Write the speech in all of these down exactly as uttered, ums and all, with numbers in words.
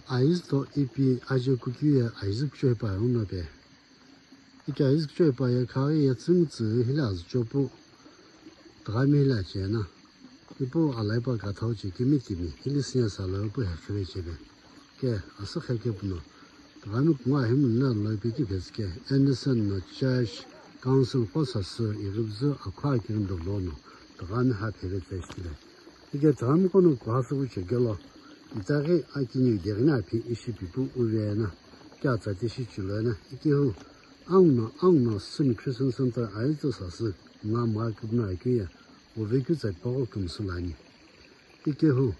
Aizuto ipi aje kukyu ye aizukucho hipa ye uno pe. Ike aizukucho hipa ye khaghi ye tsüngtsü hile azucho pu. Tüghami hile ache na. Ipu alaipa kathau che kimi timi hile sinya salo pu he khire che pe. Ke asü khe ke puno. Tüghami kungu ahimu na lo ipi ki phesike. Anderson no church council ko sasü iribzü akhu akirindolo no. Tüghami ha pheve tse shile. Ike tüghami kono kuhasü wuchekelo, itaghi akiniu deghini aphi ishi pipu uve na, kya tsa tishi chilo na, ikehu, angno, angno, Simi Christian Center aizo sasü, nga ma kübna aküye, uvekyu tsa pago kümsü lani. Ikehu,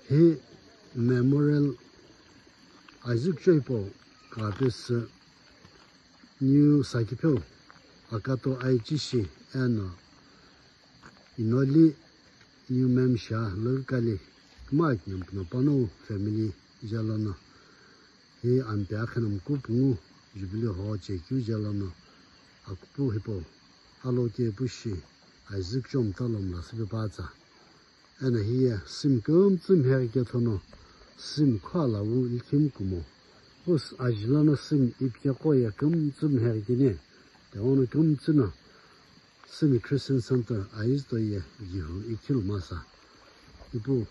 hi memorial aizukucho hipo, kapesü, New Sakipheu, Akato Aichishi, eno, Inoli, New Memsha, Lurkali, kima kinyampuno pano family jalono, hi ampe akhinamku pungu, Jubilee ho chekyu jalono, akupu hipo, aloke pushi, aizukucho mtalo mla sipe patsa. Eno hiye Simi kümtsü mheghi kethono, Simi khuala wu likhimu kumo. Us ajilono Simi ipike qoye kümtsü mheghi kene. Teono kümtsü no Simi Christian Center aizuto ye jihu ikhilu masa. Ipu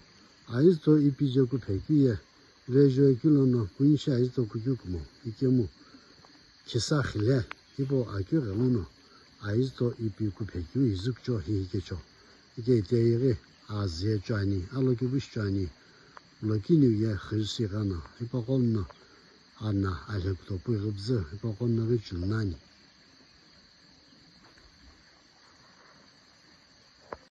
aizuto ipi je kuphekyu ye Vejo kilono kunshi aizuto kukyu kumo ikemu. Khisa khile, ipo akeu ghenguno, aizuto ipi kuphekyu izukucho hi hikecho. Ike iteyeghi azie cho ani, alokepu shi cho ani. Lokiniu ye khirisi ghana, ipo kono ana alhekuto pu ighibzü, ipo kono ghi chulunani.